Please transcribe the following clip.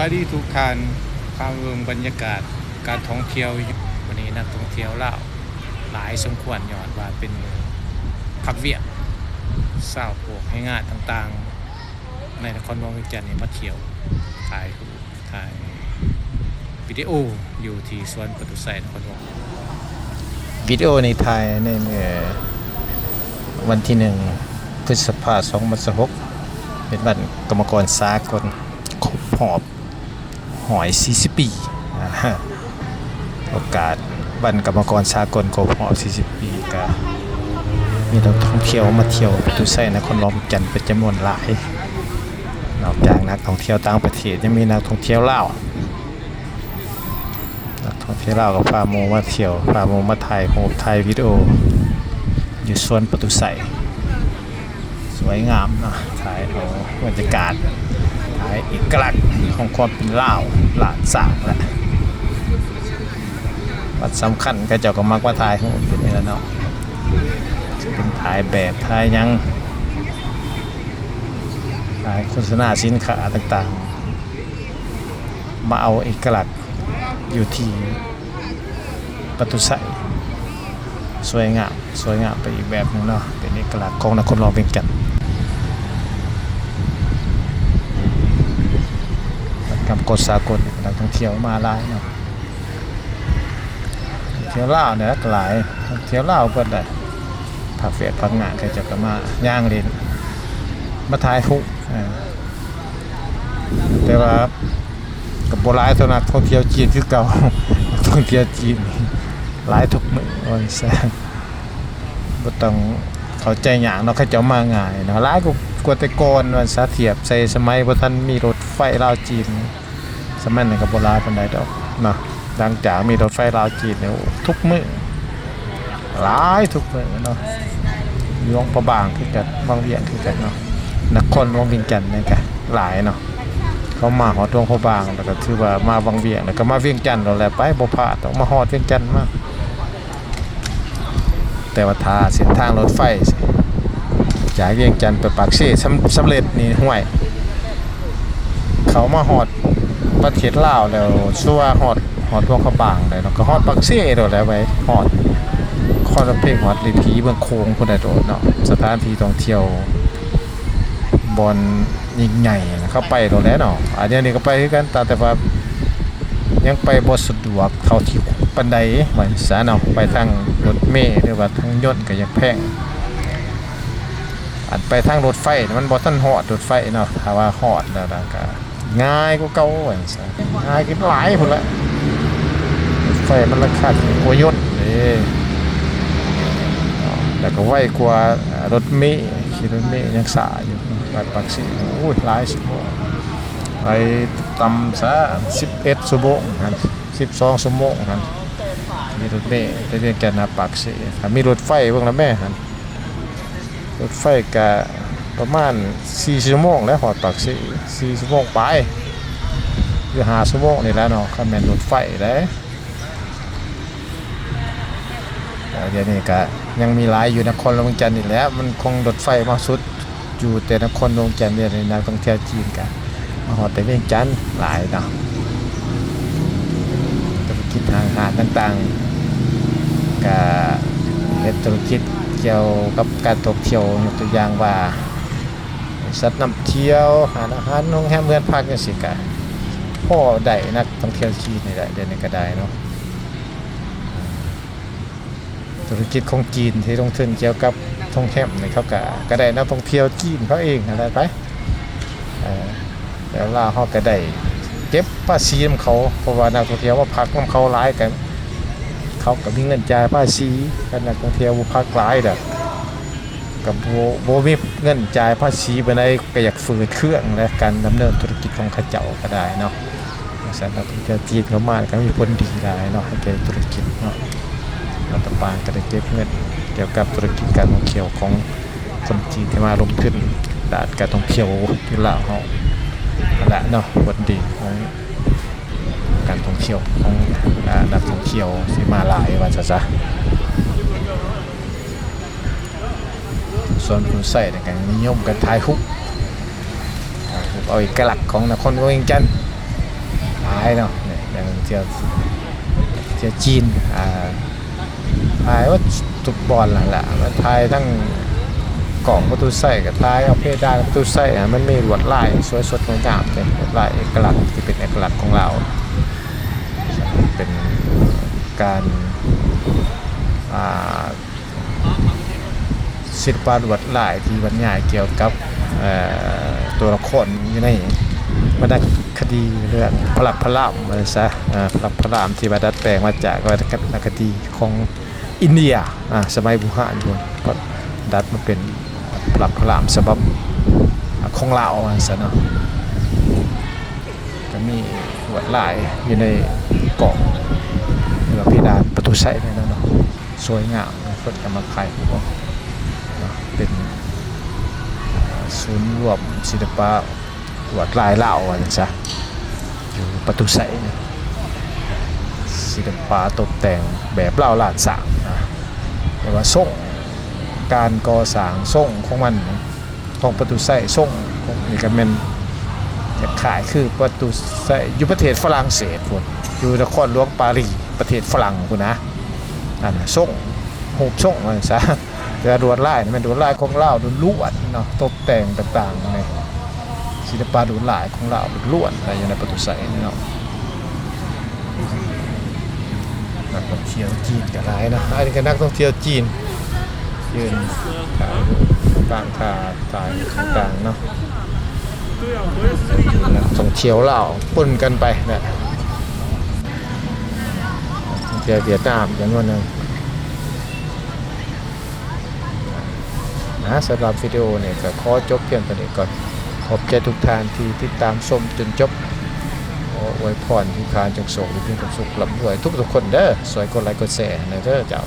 ສະບາຍດີທຸກທ່ານ, ພາມາເບິ່ງບັນຍາກາດການທ່ອງທ່ຽວ. ມື້ນີ້ນັກທ່ອງທ່ຽວລາວຫຼາຍສົມຄວນ ຍ້ອນວ່າເປັນມື້ພັກວຽກ, ຊາວພວກແຮງງານຕ່າງໆ ໃນນະຄອນຫຼວງວຽງຈັນນີ້ມາທ່ຽວ ຖ່າຍຮູບ ຖ່າຍວິດີໂອຢູ່ທີ່ສວນປະຕູໄຊນະຄອນຫຼວງ. ວິດີໂອນີ້ຖ່າຍໃນມື້ວັນທີໜຶ່ງ ພຶດສະພາ ສອງພັນຊາວຫົກ ເປັນວັນກຳມະກອນສາກົນ ຄົບຮອບຮ້ອຍສີ່ສິບປີ. ໂອກາດວັນກຳມະກອນສາກົນຄົບຮອບສີ່ສິບປີ ກະມີນັກທ່ອງທ່ຽວມາທ່ຽວປະຕູໄຊນະຄອນຫຼວງວຽງຈັນເປັນຈຳນວນຫຼາຍ. ນອກຈາກນັກທ່ອງທ່ຽວຕ່າງປະເທດ ຍັງມີນັກທ່ອງທ່ຽວລາວ, ນັກທ່ອງທ່ຽວລາວກໍພາໝູ່ມາທ່ຽວ, ພາໝູ່ມາຖ່າຍຮູບ ຖ່າຍວິດີໂອຢູ່ສວນປະຕູໄຊ. ສວຍງາມເນາະ, ຖ່າຍເອົາບັນຍາກາດ, ຖ່າຍເອກະລັກຂອງຄວາມເປັນລາວລ້ານຊ້າງແຫຼະ. ວັນສຳຄັນເຂົາເຈົ້າກໍມັກມາຖ່າຍຮູບຢູ່ນີ້ແຫຼະເນາະ, ເປັນຖ່າຍແບບ ຖ່າຍຫຍັງ, ຖ່າຍໂຄສະນາສິນຄ້າຕ່າງໆ, ມາເອົາເອກະລັກ ຢູ່ທີ່ປະຕູໄຊ. ສວຍງາມ, ສວຍງາມໄປອີກແບບໜຶ່ງເນາະ, ເປັນເອກະລັກຂອງນະຄອນຫຼວງວຽງຈັນ. ວັນກຳມະກອນສາກົນ ນັກທ່ອງທ່ຽວມາຫຼາຍເນາະ, ທ່ຽວລາວນີ້ກໍຫຼາຍ, ທ່ຽວລາວເບິດແຫຼະ. ພາກເຟດພາກງານເຂົາເຈົ້າກໍມາຍ່າງຫຼິ້ນ, ມາຖ່າຍຮູບ, ເອີ ແຕ່ວ່າກໍບໍ່ຫຼາຍເທົ່ານັກທ່ອງທ່ຽວຈີນຄືເກົ່າ. ນັກທ່ອງທ່ຽວຈີນຫຼາຍທຸກມື້ວ່າຊັ້ນ, ບໍ່ຕ້ອງເຂົ້າໃຈຍາກເນາະ, ເຂົາເຈົ້າມາງ່າຍເນາະ, ຫຼາຍກວ່າ ກວ່າແຕ່ກ່ອນວ່າຊັ້ນ, ທຽບໃສ່ສະໄໝບໍ່ທັນມີລົດໄຟລາວຈີນ. ສະໄໝນັ້ນກໍບໍ່ຫຼາຍປານໃດດອກເນາະ, ຫຼັງຈາກມີລົດໄຟລາວຈີນແລ້ວ ໂອ້ ທຸກມື້ ຫຼາຍທຸກມື້ເນາະ. ຫຼວງພະບາງຄືກັນ, ວັງວຽງຄືກັນເນາະ, ນະຄອນຫຼວງວຽງຈັນນີ້ກໍຫຼາຍເນາະ. ເຂົາມາຮອດຫຼວງພະບາງແລ້ວກໍຖືວ່າມາວັງວຽງ, ແລ້ວກໍມາວຽງຈັນໂລດແຫຼະ, ໄປບໍ່ພາດດອກ, ມາຮອດວຽງຈັນມາ. ແຕ່ວ່າຖ້າເສັ້ນທາງລົດໄຟຈາກວຽງຈັນໄປປາກເຊສຳ ສຳເລັດນີ້ ຫ້ວຍ ເຂົ້າມາຮອດປະເທດລາວແລ້ວ ສົມມຸດວ່າຮອດ ຮອດຫຼວງພະບາງໄດ້ເນາະ, ກໍຮອດປາກເຊໂລດແຫຼະໄວ, ຮອດນະຄອນພະເພັງ, ຮອດເລພີ, ເມືອງໂຂງພຸ້ນແຫຼະໂລດເນາະ. ສະຖານທີ່ທ່ອງທ່ຽວບ່ອນຍິ່ງໃຫຍ່ ເຂົ້າໄປໂລດແຫຼະເນາະ. ອັນນີ້ກໍໄປຄືກັນ, ແຕ່ວ່າຍັງໄປບໍ່ສະດວກເທົ່າທີ່ຄວນປານໃດວ່າຊັ້ນເນາະ, ໄປທາງລົດເມ ຫຼືວ່າທາງຍົນກໍຍັງແພງ. ອັນໄປທາງລົດໄຟມັນບໍ່ທັນຮອດລົດໄຟເນາະ, ຖ້າວ່າຮອດແລ້ວກໍງ່າຍກວ່າເກົ່າວ່າຊັ້ນ, ງ່າຍຂຶ້ນຫຼາຍພຸ້ນລະ. ລົດໄຟມັນລາຄາຖືກກວ່າຍົນເດ້, ແລ້ວກໍໄວກວ່າລົດເມ, ຂີ່ລົດເມຍັງຊ້າຢູ່. ໄປປາກເຊ ໂອ້ຍ ຫຼາຍຊົ່ວໂມງ, ໄປຕ່ຳຊະສິບເອັດຊົ່ວໂມງຫັ້ນ, ສິບສອງຊົ່ວໂມງຫັ້ນ, ຂີ່ລົດເມແຕ່ວຽງຈັນຫາປາກເຊ. ຖ້າມີລົດໄຟເບິ່ງລະແມ້ຫັ້ນ, ລົດໄຟກະປະມານສີ່ຊົ່ວໂມງແຫຼະ ຮອດປາກເຊ, ສີ່ຊົ່ວໂມງປາຍ ຫຼື ຫ້າຊົ່ວໂມງນີ້ແຫຼະເນາະ, ຄັນແມ່ນລົດໄຟເດ້. ດຽວນີ້ກະຍັງມີຫຼາຍຢູ່ນະຄອນຫຼວງວຽງຈັນນີ້ແຫຼະ, ມັນຄົງລົດໄຟມາສຸດຢູ່ແຕ່ນະຄອນຫຼວງວຽງຈັນ. ດຽວນີ້ນັກທ່ອງທ່ຽວຈີນກະມາຮອດແຕ່ວຽງຈັນຫຼາຍເນາະ. ທຸລະກິດຫ້າງຮ້ານຕ່າງໆ ກະເຮັດທຸລະກິດກ່ຽວກັບການທ່ອງທ່ຽວ, ຍົກຕົວຢ່າງວ່າ ບໍລິສັດນຳທ່ຽວ, ຮ້ານອາຫານ, ໂຮງແຮມ, ເຮືອນພັກ ຈັ່ງຊີ້ ກະພໍໄດ້ນັກທ່ອງທ່ຽວຈີນນີ້ແຫຼະ, ດຽວນີ້ກໍໄດ້ເນາະ. ທຸລະກິດຂອງຈີນທີ່ລົງທຶນກ່ຽວກັບໂຮງແຮມນີ້ ເຂົາກໍ ກໍໄດ້ນັກທ່ອງທ່ຽວຈີນເຂົາເອງຫັ້ນແຫຼະໄປ. ເອີ ແລ້ວລາວເຮົາກໍໄດ້ເກັບພາສີນຳເຂົາ, ເພາະວ່ານັກທ່ອງທ່ຽວມາພັກນຳເຂົາຫຼາຍ ກໍ ເຂົາກໍມີເງິນຈ່າຍພາສີ. ຄັນນັກທ່ອງທ່ຽວບໍ່ພັກຫຼາຍ ແລ້ວກໍບໍ່ ບໍ່ມີເງິນຈ່າຍພາສີປານໃດ, ກໍຢາກຝືດເຄືອງ ແລະ ການດຳເນີນທຸລະກິດຂອງເຂົາເຈົ້າກໍໄດ້ເນາະ. ສຳລັບນັກທ່ອງທ່ຽວຈີນເຂົ້າມາກໍມີຜົນດີຫຼາຍເນາະ ໃຫ້ແກ່ທຸລະກິດເນາະ. ລັດຖະບານກໍໄດ້ເກັບເງິນກ່ຽວກັບທຸລະກິດການທ່ອງທ່ຽວຂອງຄົນຈີນທີ່ມາລົງທຶນດ້ານການທ່ອງທ່ຽວຢູ່ລາວເຮົາຫັ້ນແຫຼະເນາະ. ຜົນດີຂອງການທ່ອງທ່ຽວຂອງ ອາ ນັກທ່ອງທ່ຽວທີ່ມາຫຼາຍວ່າຊັ້ນຊະ. ສ່ວນຜູ້ໃຊ້ນີ້ກໍນິຍົມກັນຖ່າຍຮູບ ເອົາເອກະລັກຂອງນະຄອນຫຼວງວຽງຈັນ ໄທເນາະ ນີ້ນັກທ່ອງທ່ຽວ ທ່ຽວຈີນ ອ່າ ຖ່າຍວ່າທຸກບ່ອນຫັ້ນແຫຼະ ມາຖ່າຍທັງກ້ອງປະຕູໄຊ ກໍຖ່າຍເອົາເພດານປະຕູໄຊ ມັນມີລວດລາຍສວຍສົດງົດງາມເດ້ ລວດລາຍເອກະລັກທີ່ເປັນເອກະລັກຂອງລາວ ເປັນການ ອ່າ ສິລະປະລວດລາຍທີ່ບັນຍາຍກ່ຽວກັບ ເອີ ຕົວລະຄອນຢູ່ໃນວັນນະຄະດີເລື່ອງພະລັກພະລາມວ່າຊັ້ນຊະ ເອີ ພະລັກພະລາມທີ່ວ່າດັດແປງມາຈາກວັນນະຄະດີຂອງອິນເດຍ ອາ ສະໄໝບູຮານພຸ້ນ ກໍດັດມາເປັນພະລັກພະລາມສະບັບ ອາ ຂອງລາວວ່າຊັ້ນຊະເນາະ ກໍມີລວດລາຍຢູ່ໃນກ້ອງ ຫຼືວ່າເພດານປະຕູໄຊນີ້ແຫຼະເນາະ. ສວຍງາມ ຄົນກໍມາຖ່າຍຮູບເນາະ ເປັນ ເອີ ສູນລວມສິລະປະລວດລາຍລາວວ່າຊັ້ນຊະ ຢູ່ປະຕູໄຊ ສິລະປະຕົບແຕ່ງແບບລາວລ້ານຊ້າງນະ ແຕ່ວ່າຊົງການກໍ່ສ້າງ ຊົງຂອງມັນ ຂອງປະຕູໄຊ ຊົງນີ້ກໍແມ່ນຄ້າຍໆຄືປະຕູໄຊຢູ່ປະເທດຝຣັ່ງເສດພຸ້ນ ຢູ່ນະຄອນຫຼວງປາຣີ ປະເທດຝຣັ່ງພຸ້ນນະ ອັນຊົງ ຮູບຊົງວ່າຊັ້ນຊະ ແຕ່ວ່າລວດລາຍນີ້ແມ່ນລວດລາຍຂອງລາວລ້ວນໆເນາະ ຕົບແຕ່ງຕ່າງໆນີ້ ສິລະປະລວດລາຍຂອງລາວລ້ວນໆ ຢູ່ໃນປະຕູໄຊນີ້ເນາະ. ນັກທ່ອງທ່ຽວຈີນກໍຫຼາຍເນາະ ອັນນີ້ກໍນັກທ່ອງທ່ຽວຈີນ ຢືນຖ່າຍຮູບ ຕ່າງທ່າຖ່າຍຕ່າງໆເນາະ ນັກທ່ອງທ່ຽວລາວປົນກັນໄປນະ ນັກທ່ອງທ່ຽວຫວຽດນາມຈຳນວນໜຶ່ງ. ນະ ສຳລັບວິດີໂອນີ້ກໍຂໍຈົບພຽງເທົ່ານີ້ກ່ອນ. ຂອບໃຈທຸກທ່ານທີ່ຕິດຕາມຊົມຈົນຈົບ. ຂໍອວຍພອນທຸກທ່ານຈົ່ງໂຊກດີ ມີຄວາມສຸກ ລ່ຳລວຍທຸກໆຄົນເດີ. ຊ່ວຍກົດໄລກົດແຊໃຫ້ແດ່ເດີເຈົ້າ.